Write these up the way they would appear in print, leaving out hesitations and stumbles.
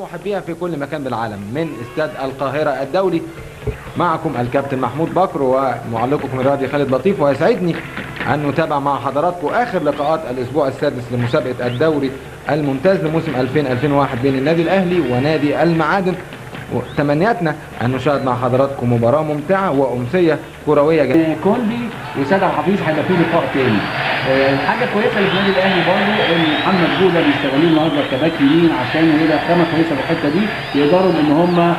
ومحبيها في كل مكان بالعالم من استاد القاهرة الدولي. معكم الكابتن محمود بكر ومعلقكم الرياضي خالد لطيف، ويسعدني أن نتابع مع حضراتكم آخر لقاءات الأسبوع السادس لمسابقة الدوري الممتاز لموسم 2000-2001 بين النادي الأهلي ونادي المعادن. تمنياتنا أن نشاهد مع حضراتكم مباراة ممتعة وأمسية كروية جميلة. كوندي وسيد عبد الحفيظ هيبقى فيه لقاء تاني. الحاجة كويسة اللي في النادي الاهلي برضه ان محمد جوده بيستغلوه النهارده كباك يمين عشان يبقى خامة كويسة في الحتة دي، يقدروا ان هم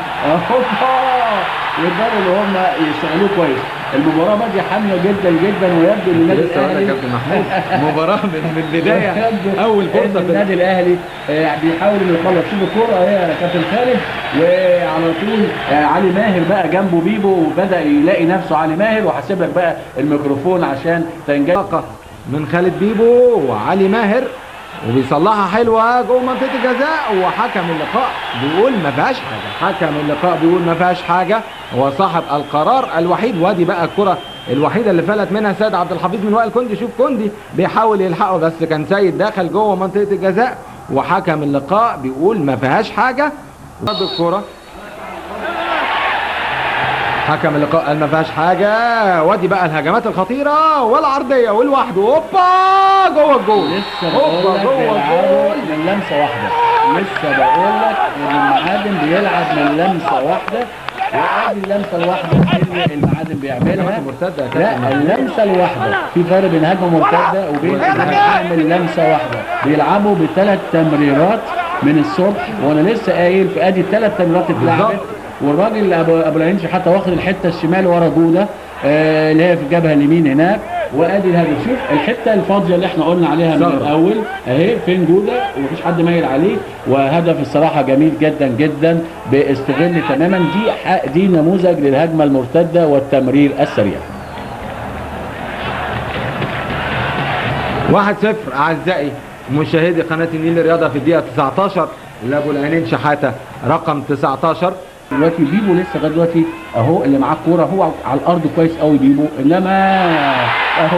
يشتغلوه كويس. المباراة باديه حامية جدا جدا، ويبدو ان النادي الاهلي لسه كابتن محمود مباراة من البداية اول فرصة في النادي الاهلي بيحاول انه يخلص. شوف الكورة اهي يا كابتن خالد، وعلى طول علي ماهر بقى جنبه بيبو، وبدا يلاقي نفسه علي ماهر. وهسيب لك بقى الميكروفون عشان تنجز من خالد بيبو وعلي ماهر، وبيصلحها حلوة جوه منطقة الجزاء، وحكم اللقاء بيقول ما فيهاش حاجة. حكم اللقاء بيقول ما فيهاش حاجة، هو صاحب القرار الوحيد. وادي بقى الكره الوحيدة اللي فلت منها سيد عبد الحفيظ من وائل كوندي. شوف كوندي بيحاول يلحقه، بس كان سيد دخل جوه منطقة الجزاء، وحكم اللقاء بيقول ما فيهاش حاجة. الكره حكم اللقاء قال ما فيهاش حاجة. وادي بقى الهجمات الخطيرة والعرضيه والوحدة، اوبا جوه الجول. لسه بقول لك بيلعبوا من لمسه واحدة، لسه بقول لك ان المعادن بيلعب من لمسه واحدة، وادي اللمسة الواحدة اللي المعادن بيعملها. لا، اللمسة الواحدة في فرق بين هجمة مرتدة وبين انك تعمل لمسه واحدة. بيلعبوا بثلاث تمريرات من الصبح، وانا لسه قايل في ادي الثلاث تمريرات اتلعبت، والراجل ابو العينش حتى واخد الحتة الشمال ورا جوده اللي هي في الجبهة اليمين هناك، وادي الهدف. شوف الحتة الفاضيه اللي احنا قلنا عليها من الاول اهي، فين جوده ومفيش حد مايل عليه. وهدف الصراحة جميل جدا جدا، بيستغل تماما. دي نموذج للهجمه المرتدة والتمرير السريع. 1-0 اعزائي مشاهدي قناة النيل للرياضة في الدقيقة 19 لابو العينين شحاته رقم 19. دلوقتي بيبو لسه لغاية دلوقتي اهو اللي معاه الكورة، هو على الارض كويس قوي بيبو، انما اهو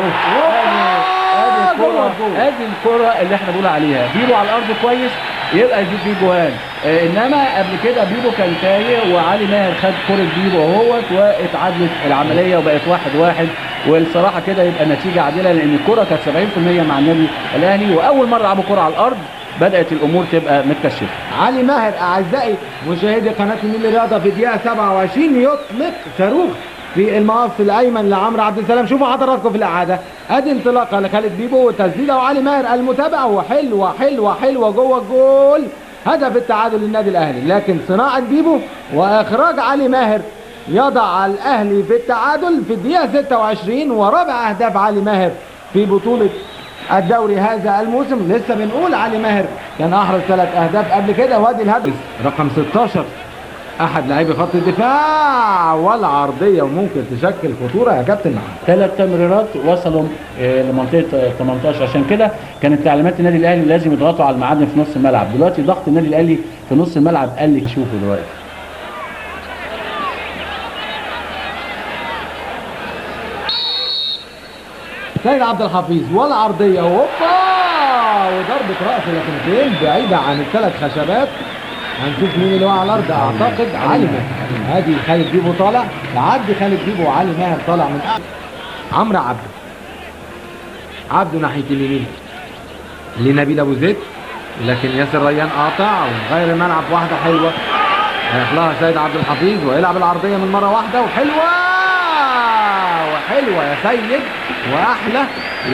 ادي الكورة اللي احنا بنقول عليها. بيبو على الارض كويس يبقى يجيب بيه جوان، انما قبل كده بيبو كان تايه، وعلي ماهر خد كورة بيبو اهوت، واتعادلت العملية وبقت 1-1. والصراحة كده يبقى النتيجة عادلة، لان الكورة كانت 70% مع النادي الاهلي، واول مرة لعبوا كورة على الارض بدأت الأمور تبقى متكشفة. علي ماهر أعزائي مشاهدي قناة النيل للرياضة في دقيقة 27 يطلق صاروخ في المقص الأيمن لعمرو عبد السلام. شوفوا حضراتكم في الإعادة، أدي انطلاقة لخالد بيبو وتسديدة، وعلي ماهر المتابعة، وحلوة حلوة حلوة جوه الجول، هدف التعادل للنادي الأهلي. لكن صناعة بيبو وإخراج علي ماهر يضع الأهلي في التعادل في الدقيقة 26، ورابع أهداف علي ماهر في بطولة الدوري هذا الموسم. لسه بنقول علي ماهر كان احرز 3 اهداف قبل كده. وادي الهدف رقم 16 احد لاعبي خط الدفاع، والعرضيه وممكن تشكل خطورة يا كابتن محمد. 3 تمريرات وصلوا لمنطقه 18، عشان كده كانت تعليمات النادي الاهلي لازم يضغطوا على المعادن في نص الملعب. دلوقتي ضغط النادي الاهلي في نص الملعب قل، شوفوا دلوقتي سيد عبد الحفيظ والعرضيه، هوبا وضربه راس، لكن فين بعيدة عن الثلاث خشبات. هنشوف مين اللي وقع على الارض، اعتقد علي ماهر. ادي خالد بيبو طالع، يعدي خالد بيبو وعلي ماهر طالع من عمرو عبده. عبده ناحية اليمين لنبيل ابو زيد، لكن ياسر ريان قاطع وغير الملعب. واحدة حلوة رايح لها سيد عبد الحفيظ، ويلعب العرضية من مرة واحدة، وحلوه وحلوه يا سيد، واحلى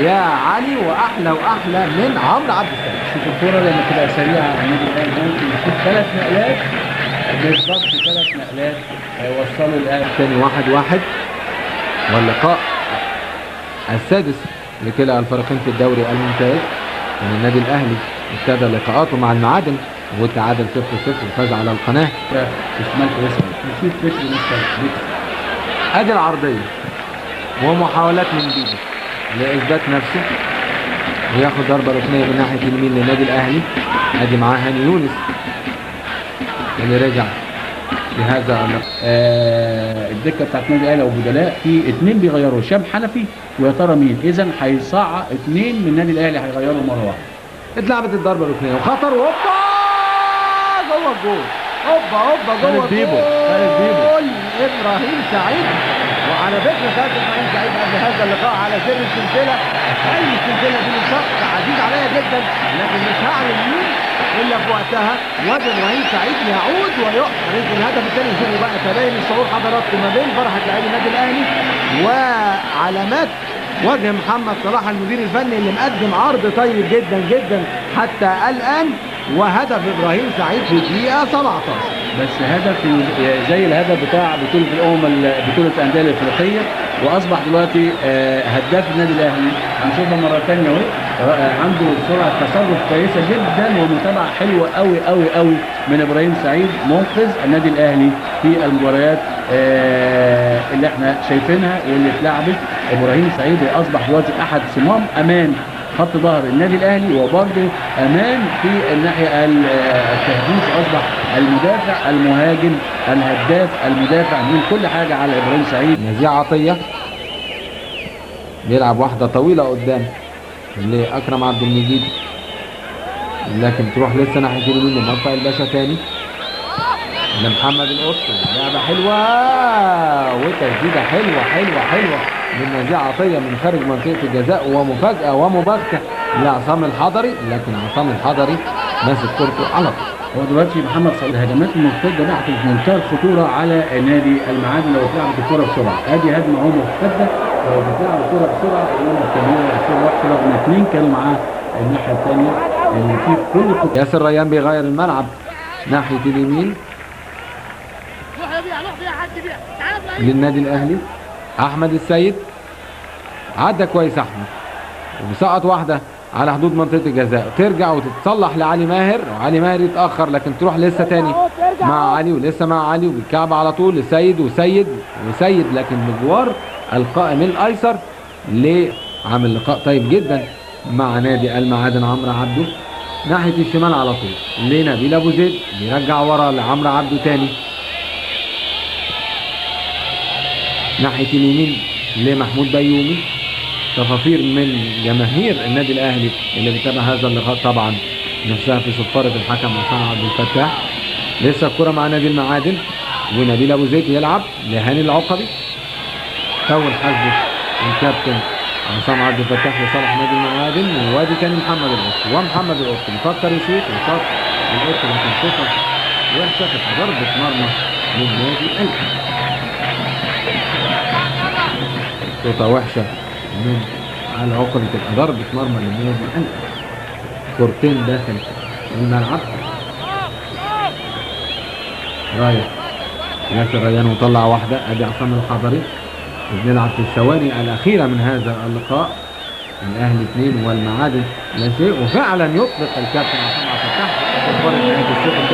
يا علي، واحلى واحلى من عمرو عبد السلام. شوف الكورة لما تبقى سريعة النادي الاهلي ممكن يشوف 3 نقلات بالظبط، 3 نقلات هيوصلوا الاهلي. تاني 1-1، واللقاء السادس لكلا الفريقين في الدوري الممتاز. يعني النادي الاهلي ابتدى لقاءاته مع المعادن وتعادل 0-0 وفاز على القناة. في شمال كويسة، نشوف فكر مستر. ادي العرضية ومحاولات من بيبو لاثبات نفسه، وياخد ضربه ركنيه من ناحية اليمين للنادي الاهلي. ادي معاه هاني يونس اللي رجع لهذا الدكة بتاعت النادي الاهلي وبدلاء في 2 بيغيروا، هشام حنفي ويا ترى مين. اذا هيصعد 2 من النادي الاهلي هيغيروا مرة واحدة. اتلعبت الضربة الركنيه وخطر، وهوبا جوه الجول، هوبا هوبا جوه بيبو، خالد بيبو، ابراهيم سعيد. وعلى فكرة خالد ابراهيم سعيد قبل هذا اللقاء على سر السلسلة، اي السلسلة دي من شخص عزيز عليا جدا، لكن مش هعلن مين الا في وقتها. وادي ابراهيم سعيد يعود ويحرز الهدف الثاني. شوفوا بقى تباين الشعور حضراتكم ما بين فرحه لاعبي النادي الاهلي وعلامات وجه محمد صلاح المدير الفني اللي مقدم عرض طيب جدا جدا حتى الان، وهدف ابراهيم سعيد في الدقيقة 17. بس هدف زي الهدف بتاع بطوله الامم، بطوله الاندية الافريقية، واصبح دلوقتي هداف النادي الاهلي. هنشوفها مرة ثانية اهو، عنده سرعة تصرف كويسة جدا ومتابعة حلوة قوي قوي قوي من ابراهيم سعيد، منقذ النادي الاهلي في المباريات اللي احنا شايفينها واللي اتلعبت. ابراهيم سعيد واصبح دلوقتي احد صمام امان خط ظهر النادي الاهلي، وبرضه امان في الناحية التهديف، اصبح المدافع المهاجم الهداف المدافع من كل حاجة على ابراهيم سعيد. نزيه عطية بيلعب واحدة طويلة قدام لاكرم عبد المجيد، لكن تروح لسه ناحية اليمين لموفق الباشا تاني لمحمد القط. لعبه حلوة وتسديده حلوة حلوة حلوة من نزيه عطية من خارج منطقة الجزاء، ومفاجاه ومباغته لعصام الحضري، لكن عصام الحضري ماسك كورته على طول. هو دلوقتي محمد صلاح الهجمات المرتدة بقت في منتهى الخطورة على نادي المعادن لو اتلعبت الكورة بسرعة. ادي هجمة اهو مرتدة، لو بتلعب الكورة بسرعة انما التمريره الكورة وحشة، رغم اثنين كانوا معاه الناحية الثانية اللي في كل. ياسر ريان بيغير الملعب ناحية اليمين للنادي الاهلي. احمد السيد عدى كويس احمد، وبيسقط واحدة على حدود منطقة الجزاء، ترجع وتتصلح لعلي ماهر، وعلي ماهر يتاخر لكن تروح لسه تاني مع علي، ولسه مع علي، وبالكعب على طول لسيد وسيد وسيد، لكن بجوار القائم الايسر لعامل لقاء طيب جدا مع نادي المعادن عمرو عبده. ناحية الشمال على طول لنبيل ابو زيد، بيرجع ورا لعمرو عبده تاني. ناحية اليمين لمحمود بيومي. صفافير من جماهير النادي الاهلي اللي بتتابع هذا اللقاء طبعا نفسها في صفارة الحكم عصام عبد الفتاح. لسه الكره مع نادي المعادن، ونبيل ابو زيد يلعب لهاني العقبي. فاول حاسبه الكابتن عصام عبد الفتاح لصالح نادي المعادن. وادي تاني محمد القط، ومحمد القط بيفكر يشوط وشاط القط، لكن شوطه وحشة تبقى ضربه مرمى للنادي الاهلي. شوطه وحشة من العقبي تبقى ضربه مرمى للنادي الاهلي. كورتين داخل الملعب، رايح ياسر ريان وطلع واحدة، ادي عصام الحضري. بنلعب في الثواني الاخيرة من هذا اللقاء، الاهلي 2 والمعادن لا شيء. وفعلا يطلق الكابتن عصام عبد الفتاح.